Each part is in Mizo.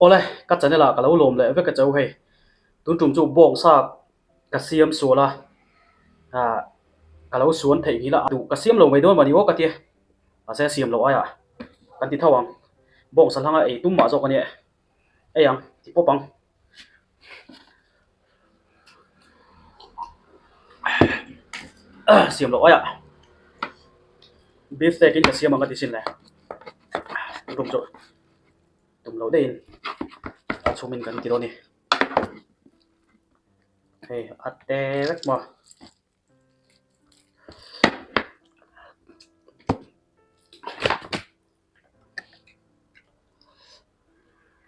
Awle, ka channel ah ka lo lawm leh vek a chau hei. Tun tum chu bawngsa ka siam sual a, ah ka lo suan theih nghilh a, duh ka siam lo mai dawn mah ni aw ka tia, mahse siam loh aiah kan ti tho ang. Bawngsa hlanga ei tum mah zawk a nia, ei ang ti pawp ang. Siam loh aiah beef steak in ka siam ang ka ti sin le, tun tum chu. Tum loh deuhin a chhumin kan ti dawn a ni. Hei a te vek maw.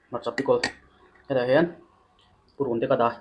Hmarcha pickle hetah hian purun te ka dah.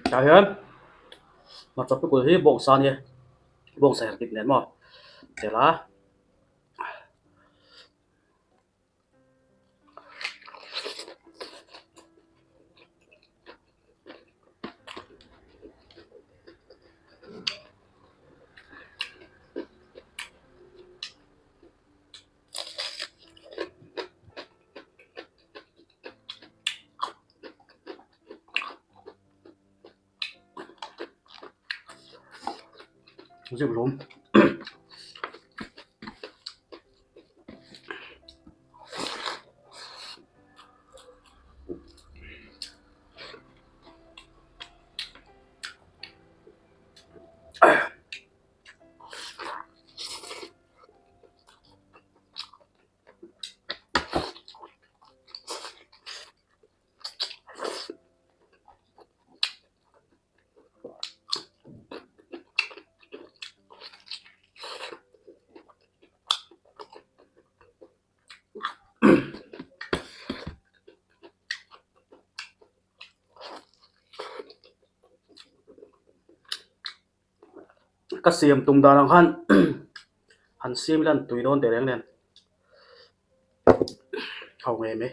Tah hian hmarcha pickle hi bawngsa a nia bawngsa her dik nen maw telh a. Zuk rum. Ka siam tum dan ang khan han siam ila an tui dawn teh reng nen ho ngei mai.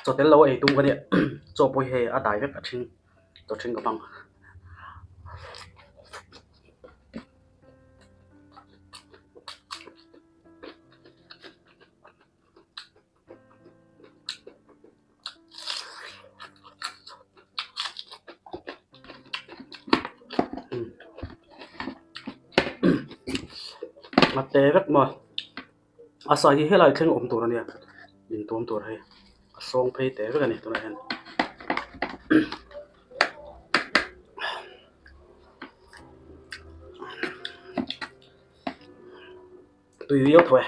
Chaw tel lo a ei tum ka nia chaw pawh hi hei a dai vek a ṭhing chaw ṭhing ka hmang. A te vek maw a sai hi helai thleng awm tur a nia intuam tur hei a sawng phei teh vek a ni tunah hian. Tui viau tho e.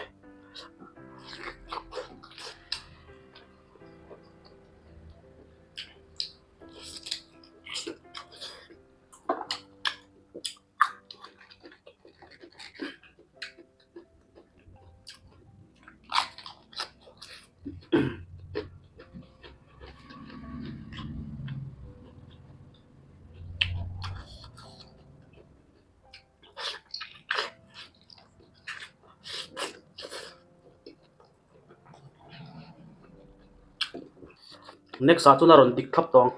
Next ah chuan a rawn dik thlap tawh ang.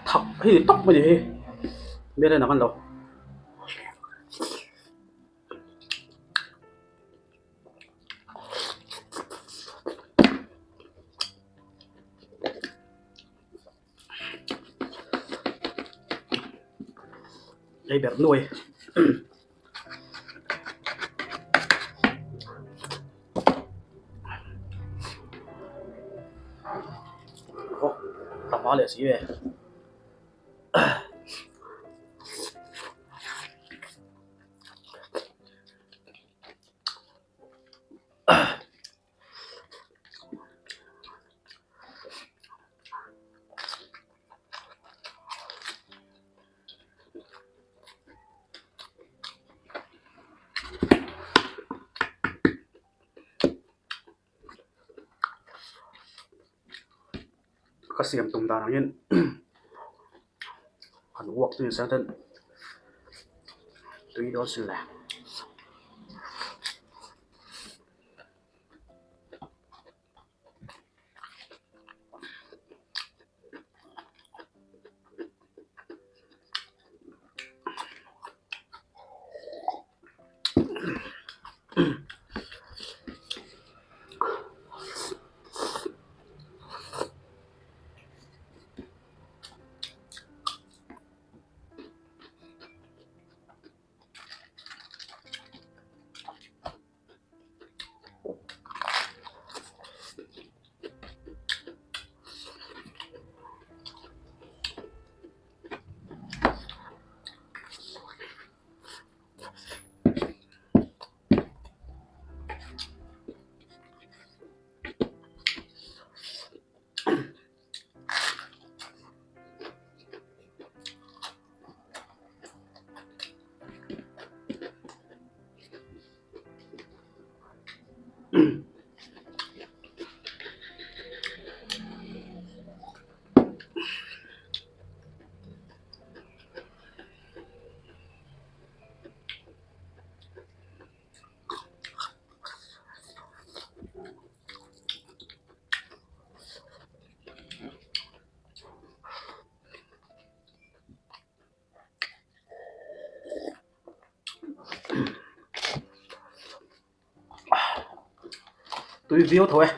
Thak hei ni tawp mai ni hei hmel en ang an lo. Ei ber nuai. Aw tama leh. leh si ve. Ka siam tum dan angin han uak chu ni sela tui dawn sin le. Tui viau tho e.